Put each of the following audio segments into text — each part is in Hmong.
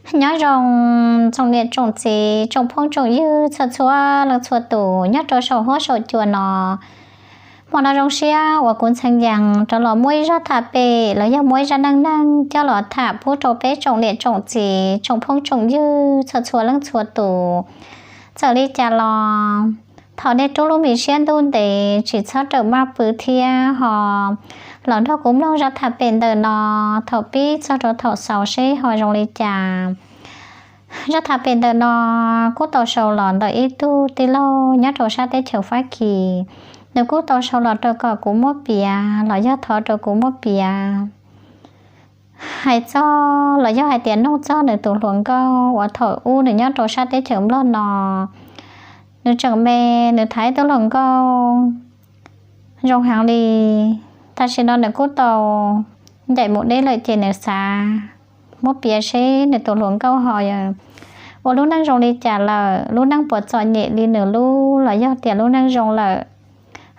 Nyob zoo tsoom niam tsoom txiv tsoom phooj tsoom ywg txhua txhua leej txhua tus nyob rau saum huab saum cua no. Hmo no zoo siab uas kuv Ntxhee Yees rov los muaj ib zaj tham pem los yog muaj ib zaj neej neeg coj los tham pub rau peb tsoom niam tsoom txiv tsoom phooj tsoom ywg txhua txhua leej txhua tus. Txawm li cas los thaum nej rub lub me siab ntuj ntev tsis txhob rawm maj pw thiab ho los nrog kuv mloog zaj tham pem ntawm no thaum pib txog rau thaum xaus seb ho zoo li cas. Zaj tham pem ntawm no kuj tau sau los ntawm ib tug tij laug nyob rau sab teb chaws Fab Kis. Nws kuj tau sau los rau kom kuv muab piav los yog thov rau kuv muab piav hais txog los yog hais tias nug txog nws tus hluas nkauj uas thaum ub nws nyob rau sab teb chaws Nplog no, nws tseem me, nws tham ib tug hluas nkauj zoo heev li. Tam sim no nws kuj tau ncaim mus deb lawm ces nws xav muab piav seb nws tus hluas nkauj ho ua lub neej zoo li cas lawm, lub neej puas txom nyem li nws lub los yog tias lub neej zoo lawm.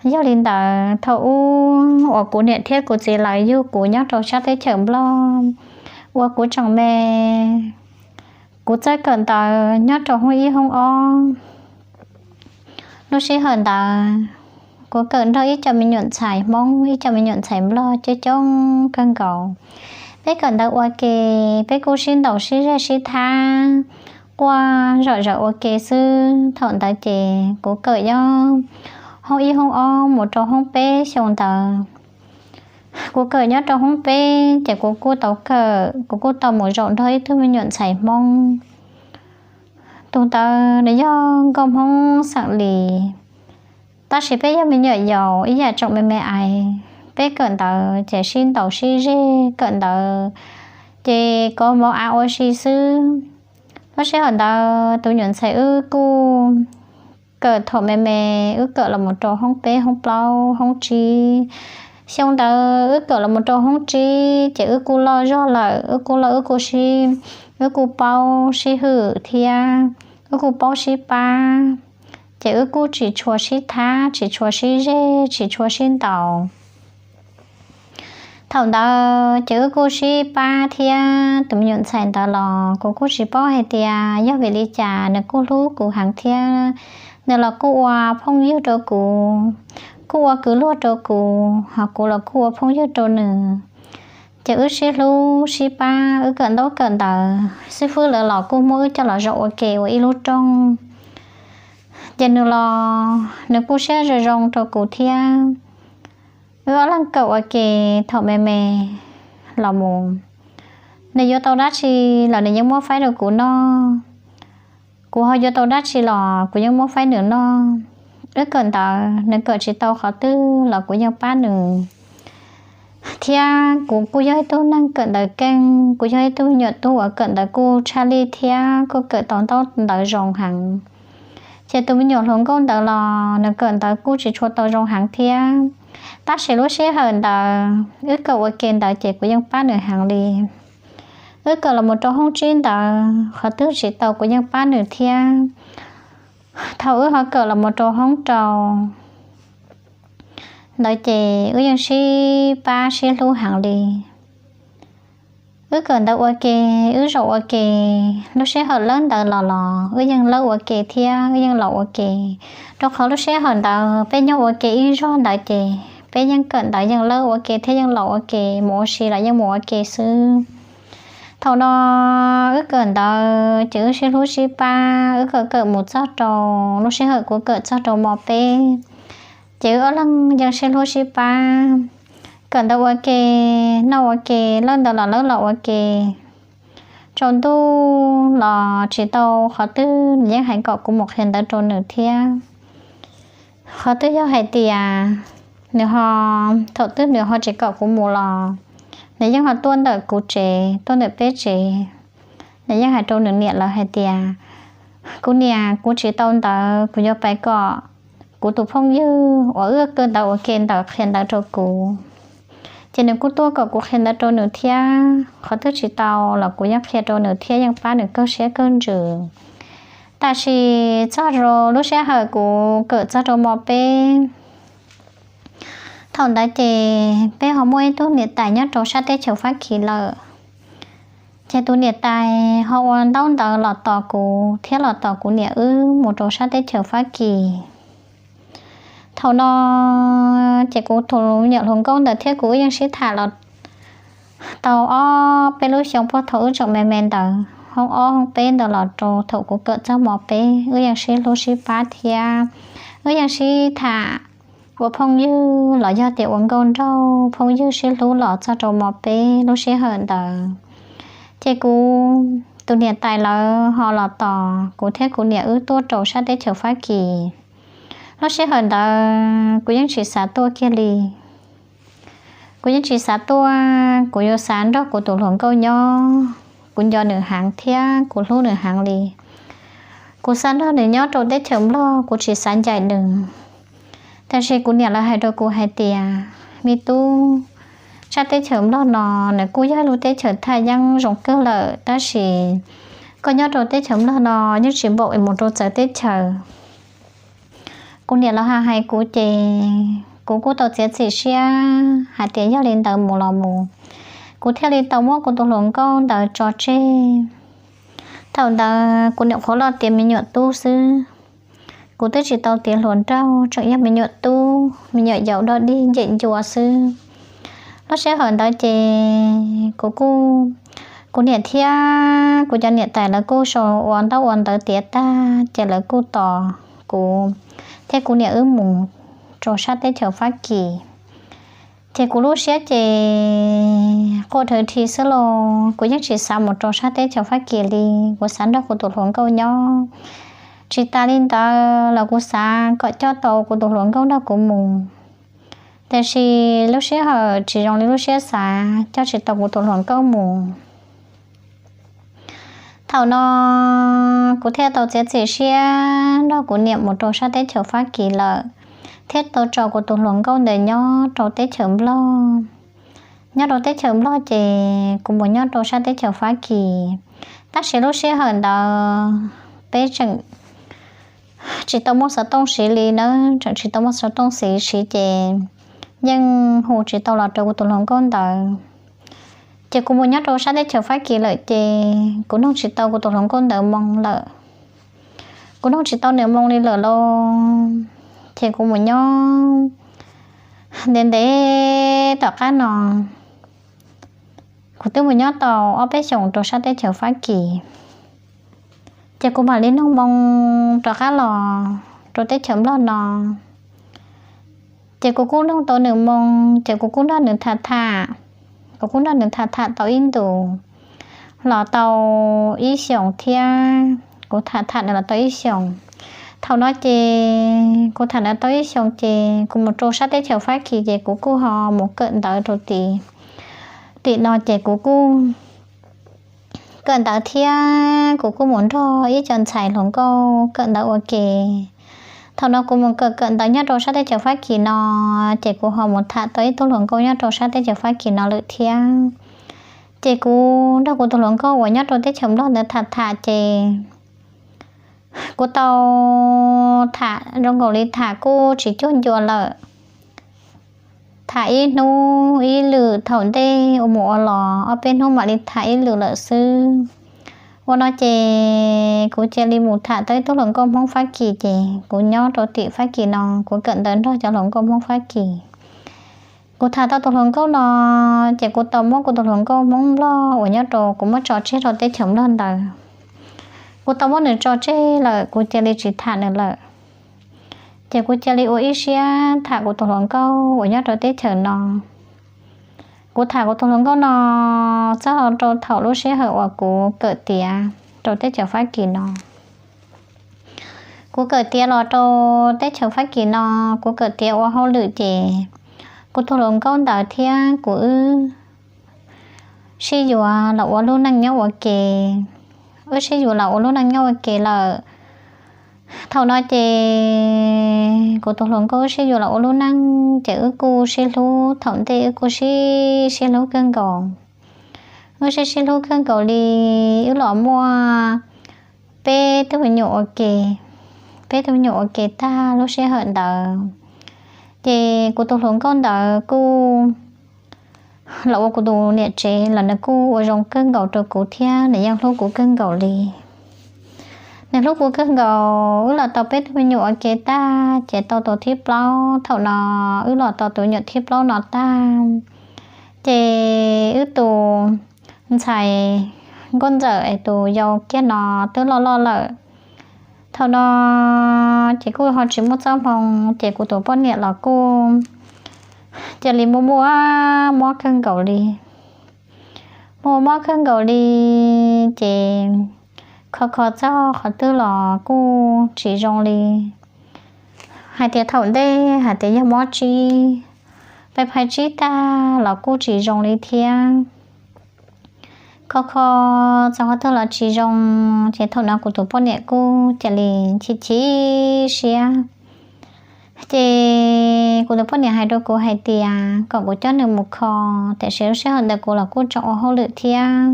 Yog li ntawd thaum ub uas kuv niam thiab kuv txiv lawv yug kuv nyob rau sab teb chaws Nplog uas kuv tseem me, kuv txawj kawm ntawv nyob rau hoob ib hoob ob. Lub sij hawm ntawd kuv kawm nrog ib co me nyuam ntxhais Hmoob, ib co me nyuam ntxhais Nplog coob coob kawg nkaus. Peb kawm ntawv ua ke, peb kuj sib ntaus sib zej sib thab, quaj zom zaws ua ke xwb. Thaum ntawd ces kuv kawm nyob hoob ib hoob ob mus rau hoob peb xyoo ntawd. Kuv kawm nyob rau hoob peb ces kuv kuj tau kawm, kuv kuj tau mus zaum nrog ib tug me nyuam ntxhais Hmoob. Tus ntawd nws yog nkauj Hmoob xeem Lis, tab sis peb yog me nyuam yaus ib yam tsoom me me ais. Peb kawm ntawv ces sib ntaus sib zej kawm ntawv, ces kov mov av ua si xwb. Lub sij hawm ntawd tus nyuam ntxhais wb kuj kawm thaum me me, wb kawm los mus rau hoob peb hoob plaub hoob tsib. Xyoo ntawd wb kawm los mus rau hoob tsib ces wb kuj loj zog lawm, wb kuj loj, wb kuj sib, wb kuj paub sib hwm thiab wb kuj paub sib pab. Ces wb kuj tsis tshua sib thab, tsis tshua sib zej, tsis tshua sib ntaus. Thaum ntawd ces wb kuj sib pab thiab tus me nyuam ntxhais ntawd los kuv kuj tsis paub hais tias yog vim li cas nws kuj hlub kuv heev thiab. Nws los kuj ua phooj ywg rau kuv, kuj ua kwv luag rau kuv, ho kuv los kuj ua phooj ywg rau nws. Ces wb sib hlub sib pab, wb kawm ntaub kawm ntawv, xib fwb lawv los kuj muab wb coj los zaum ua ke ua ib lub rooj. Ces nws los nws kuj siab zoo zoo rau kuv thiab. Wb ob leeg kawm ua ke thaum me me los mus, nws yuav tau dab tsi los nws yeej muab faib rau kuv noj, kuv ho yuav tau dab tsi los kuv yeej muab faib nws noj. Wb kawm ntawv, nws kawm tsis tau qhov twg los kuv yeej pab nws. Thiab kuv kuj yog ib tug neeg kawm ntawv keej, kuv yog ib tug nyuam tub uas kawm ntawv kuj tshaj lij thiab kuj kawm tau ntaub ntawv zoo heev. Ces tus me nyuam hluas nkauj ntawd los nws kawm ntawv kuj tsis tshua tau zoo heev thiab. Tab sis lub sij hawm ntawd wb kawm ua ke ntawd ces kuv yeej pab nws heev li. Wb kawm los mus rau hoob tsib ntawd qhov twg tsis tau kuv yeej pab nws thiab. Thaum wb ho kawm los mus rau hoob rau ntawd ces wb yeej sib pab sib hlub heev li. Wb kawm ntawv ua ke, wb zaum ua ke, lub sij hawm lawb ntawv los los wb yeej lawb ua ke thiab wb yeej laus ua ke. Rau qhov lub sij hawm ntawd peb nyob ua ke ib zog ntawd ces peb yeej kawm ntawv yeej lawb ua ke thiab yeej laus ua ke, mus ua si los yeej mus ua ke xwb. Thaum no wb kawm ntawv ces wb sib hlub sib pab, wb kawm kawm mus txog rau lub sij hawm kuv kawm txog rau mos peb, ces wb ob leeg yeej sib hlub sib pab, kawm ntawv ua ke, noj ua ke, lawb ntawv los lawb los ua ke. Tsaus ntuj los tsis tau qhov twg nws yeej hais kom kuv mus qhia ntawv rau nws thiab. Qhov twg yog hais tias nws ho, thaum twg nws ho tsis kom kuv mus los nws yeej ho tuaj ntawm kuv tsev, tuaj ntawm peb tsev. Nws yeej hais rau nws niam lawv hais tias, kuv niam, kuv tsis tau ntawv, kuv yuav pais kom kuv tus phooj ywg uas wb kawm ntawv ua ke ntawd qhia ntawv rau kuv. Ces nws kuj tuaj kom kuv qhia ntawv rau nws thiab, qhov twg tsis tau los kuv yeej qhia rau nws thiab yeej pab nws kawg siab kawg ntsws. Tab sis txog rau lub sij hawm kuv kawm txog rau mos peb, thaum ntawd ces peb ho muaj ib tug niam tais nyob rau sab teb chaws Fab Kis lawm. Ces tus niam tais ho ua ntaub ntawv los tos kuv thiab los tos kuv niam wb mus rau sab teb chaws Fab Kis. Thaum no ces kuv tus me nyuam hluas nkauj ntawd thiab kuv wb yeej sib tham los tau ob peb lub xyoo puag thaum wb tseem me me ntawd, hoob ob hoob peb ntawd los rau thaum kuv kawm txog mos peb, wb yeej sib hlub sib pab thiab wb yeej sib tham ua phooj ywg los yog tias ua nkauj nraug phooj ywg sib hlub los txog rau mos peb lub sij hawm ntawd. Ces kuv tus niam tais lawv ho los tos kuv thiab kuv niam wb tuaj rau sab teb chaws Fab Kis. Lub sij hawm ntawd kuv yeej tsis xav tuaj kiag li. Kuv yeej tsis xav tuaj, kuv yuav xav nrog kuv tus hluas nkauj nyob. Kuv nco nws heev thiab kuv hlub nws heev li. Kuv xav nrog nws nyob rau teb chaws Nplog, kuv tsis xav ncaim nws. Tab sis kuv niam lawv hais rau kuv hais tias, me tub, sab teb chaws Nplog no nws kuj yog lub teb chaws thaj yeeb zoo kawg lawm, tab sis koj nyob rau teb chaws Nplog no yeej tsis npaum es mus rau txawv teb chaws. Kuv niam lawv hais kuv ces kuv kuj tau txiav txim siab hais tias yog li ntawd mus los mus. Kuv thiaj li tau muab kuv tus hluas nkauj ntawd tso tseg. Thaum ntawd kuv nyuam qhuav loj tiav me nyuam tub xwb. Kuv twb tsis tau tiav hluas nraug, tseem yog me nyuam tub me nyuam yaus dog dig ncem ncua xwb. Lub sij hawm ntawd ces kuv kuj, kuv niam thiab kuv cov niam tais lawv kuj sau ua ntaub ua ntawv tiav tag ces lawv kuj tos kuv thiab kuv niam wb mus rau sab teb chaws Fab Kis. Ces kuv lub siab ces quaj dhawv dhi xwb los kuv yeej tsis xav mus rau sab teb chaws Fab Kis li. Kuv xav nrog kuv tus hluas nkauj nyob. Tsis tas li ntawd los kuv xav kom coj tau kuv tus hluas nkauj nrog kuv mus, tiam sis lub sij hawm tsis zoo li lub siab xav, coj tsis tau kuv tus hluas nkauj mus. Thaum no kuv thiaj tau txiav txim siab nrog kuv niam mus rau sab teb chaws Fab Kis lawm, thiab tau tso kuv tus hluas nkauj ntawd nyob rau teb chaws Nplog. Nyob rau teb chaws Nplog ces kuv mus nyob rau sab teb chaws Fab Kis. Tab sis lub sij hawm ntawd peb tseem tsis tau muaj xov tooj siv li nawb, tseem tsis tau muaj xov tooj siv siv ces yeej hu tsis tau los rau kuv tus hluas nkauj ntawd. Ces kuv mus nyob rau sab teb chaws Fab Kis lawm ces kuv nug tsis tau kuv tus hluas nkauj ntawd moo lawm. Kuv nug tsis tau nws moo li lawm lauj. Ces kuv mus nyob ntev ntev tom qab no, kuv twb mus nyob tau ob peb xyoos rau sab teb chaws Fab Kis. Ces kuv mam li nug moo rov qab los rau teb chaws Nplog no. Ces kuv kuj nug tau nws moo, ces kuv kuj nrog nws tham tham, kuv kuj nrog nws tham tham tau ib ntus los tau ib xyoos thiab. Kuv tham tham nws los tau ib xyoos. Thaum no ces kuv tham nws tau ib xyoos ces kuv mus rau sab teb chaws Fab Kis ces kuv kuj ho mus kawm ntawv rau tim, tim no ces kuv kuj kawm ntawv thiab kuv kuj mus nrog ib co ntxhais hluas nkauj kawm ntawv ua ke. Thaum no kuv mus kawm kawm ntawv nyob rau sab teb chaws Fab Kis no, ces kuv ho mus tham tau ib tug hluas nkauj nyob rau sab teb chaws Fab Kis no lawm thiab. Ces kuv nrog kuv tus hluas nkauj uas nyob rau teb chaws Nplog ntawd tham tham ces kuv tau tham zoo nkaus li tham kuj tsis cuag ncua lawm. Tham ib hnub ib lwm, thaum ntej ua mus ua los ob peb hnub mam li tham ib lwm lawm xwb. Ua no ces kuv cia li mus tham tau ib tug hluas nkauj Hmoob Fab Kis ces kuv nyob rau tim Fab Kis no kuv kawm ntawv nrog cov hluas nkauj Hmoob Fab Kis. Kuv tham tau tus hluas nkauj no ces kuv tau muab kuv tus hluas nkauj Hmoob Nplog uas nyob rau kuv muab tso tseg rau teb chaws Nplog ntawd. Kuv tau muab nws tso tseg lawm kuv cia li tsis tham nws lawm. Ces kuv cia li ua ib siab tham kuv tus hluas nkauj uas nyob rau teb chaws no. Kuv tham kuv tus hluas nkauj no txog rau thaum lub sij hawm uas kuv kawm tiav rau teb chaws Fab Kis no. Kuv kawm tiav los rau teb chaws Fab Kis no, kuv kawm tiav ua hauj lwm ces kuv tus hluas nkauj ntawd thiab kuv wb sib yuav los ua lub neej nyob ua ke. Wb sib yuav los ua lub neej nyob ua ke lawm. Thaum no ces kuv tus hluas nkauj wb sib yuav los ua lub neej ces wb kuj sib hlub, thaum ntej wb kuj sib sib hlub kawg nkaus. Wb sib sib hlub kawg nkaus li, wb los muaj peb tug me nyuam ua ke. Peb tug me nyuam ua ke tag lub sij hawm ntawd ces kuv tus hluas nkauj ntawd kuj los ua kuv tus niam tsev los nws kuj ua zoo kawg nkaus rau kuv thiab nws yeej hlub kuv kawg nkaus li. Nws hlub kuv kawg nkaus, wb los tau peb tug me nyuam ua ke tag ces tau tus thib plaub. Thaum no wb los tau tus nyuam thib plaub no tag ces wb tus ntxhais nkauj ntxawm es tus yau kiag no twb loj loj lawm. Thaum no ces kuj ho tsis muaj txoj hmoo ces kuv tus poj niam los kuj cia li muaj muaj mob kawg nkaus li. Muaj mob kawg nkaus li ces kho kho txog qhov twg los kuj tsis zoo li. Hais tias thaum ntej hais tias yog mob tsib, peb phais tsib tag los kuj tsis zoo li thiab. Kho kho txog qhov twg los tsis zoo, ces thaum no kuv tus poj niam kuj cia li chim chim siab. Ces kuv tus poj niam hais rau kuv hais tias kom kuv coj nws mus kho, tiam sis lub sij hawm ntawd kuv los kuj tseem ua hauj lwm thiab.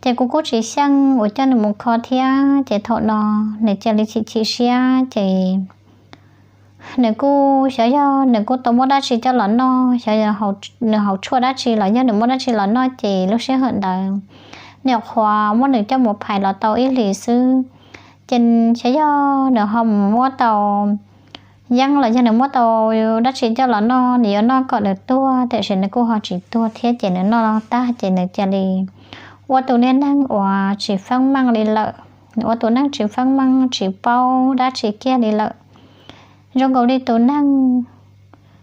Ces kuv kuj tsis xyeej uas coj nws mus kho thiab, ces thaum no nws cia li chim chim siab ces nws kuj xyov yog nws kuj tau muab dab tsi coj los noj, xyov nws haus tshuaj dab tsi los yog nws muab dab tsi los noj ces lub sij hawm ntawd nyuam qhuav muab nws coj mus phais los tau ib hlis xwb. Ces xyov yog nws ho mus muab tau yeeb los yog nws muab tau dab tsi coj los noj, nws yuav noj kom nws tuag, tiam sis nws kuj ho tsis tuag thiab ces nws noj tag ces nws cia li ua tus niag neeg uas tsis feeb meej li lawm. Nws ua tus neeg tsis feeb meej, tsis paub dab tsi kiag li lawm. Zoo nkaus li tus neeg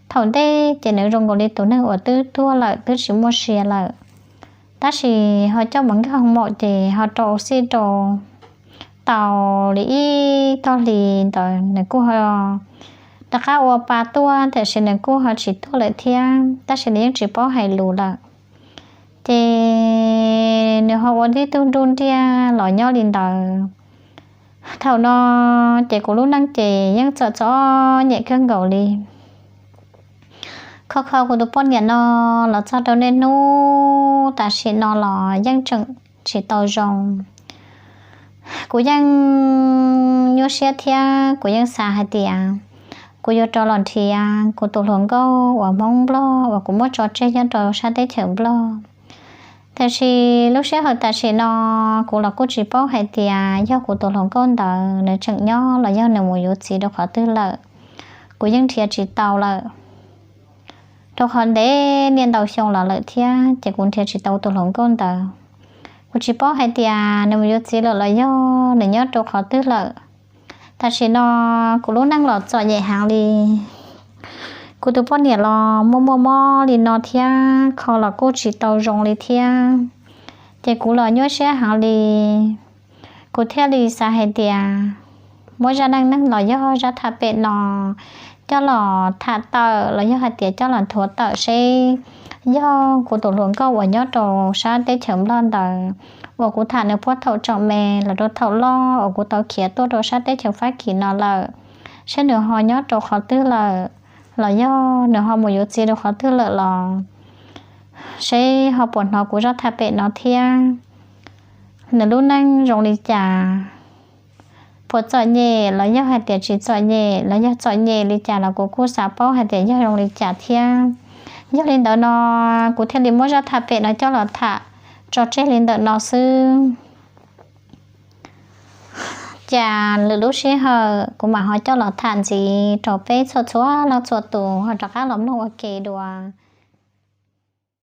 thaum ntej ces nws zoo nkaus li tus neeg uas twb tuag lawm, twb tsis muaj sia lawm. Tab sis ho coj mus nkag hoo maum ces ho rau ua si rau tau li ib tog hlis ntawd nws kuj ho rov qab ua pa tuaj, tiam sis nws kuj ho tsis tuag lawm thiab, tab sis nws yeej tsis paub hais lus lawm. Ces nws ho ua tib tug nruj nriaj los nyob li ntawd. Thaum no ces kuv lub neej ces yeej txom txom nyem kawg nkaus li. Kho kho kuv tus poj niam no los txog rau niaj hnub tam sim no los yeej tseem tsis tau zoo. Kuv yeej nyuaj siab thiab kuv yeej xav hais tias kuv yuav rov los nrhiav kuv tus hluas nkauj uas Hmoob Nplog uas kuv muab tso tseg nyob rau sab teb chaws Nplog. Tiam sis lub sij hawm tam sim no kuv los kuj tsis paub hais tias yog kuv tus hluas nkauj ntawd nws tseem nyob los yog nws mus yuav txiv rau qhov twg lawm. Kuv yeej nrhiav tsis tau lawm, rau qhov ntev niaj ntau xyoo los lawm thiab ces kuv nrhiav tsis tau tus hluas nkauj ntawd. Kuv tsis paub hais tias nws mus yuav txiv lawm los yog nws nyob rau qhov twg lawm. Tam sim no kuv lub neej los txom nyem heev li. Kuv tus poj niam los muaj muaj mob li no thiab, kho los kuj tsis tau zoo li thiab, ces kuv los nyuaj siab heev li. Kuv thiaj li xav hais tias muab zaj neej neeg los yog zaj tham pem no coj los tham tawm los yog hais tias coj los nthuav tawm seb yog kuv tus hluas nkauj uas nyob rau sab teb chaws Nplog ntawd uas kuv tham nws puag thaum tseem me los rau thaum loj uas kuv tau khiav tuaj rau sab teb chaws Fab Kis no lawm, seb nws ho nyob rau qhov twg lawm, los yog nws ho mus yuav txiv rau qhov twg lawm los seb ho puas hnov kuv zaj tham pem no thiab. Nws lub neej zoo li cas, puas txom nyem los yog hais tias tsis txom nyem, los yog txom nyem li cas los kuv kuj xav paub hais tias yog zoo li cas thiab. Yog li ntawd no kuv thiaj li muab zaj tham pem no coj los tham tso tseg li ntawm no xwb. Cas lwm lub sij hawm kuv mam ho coj los tham ntxiv rau peb txhua txhua leej txhua tus ho rov qab los mloog ua ke dua.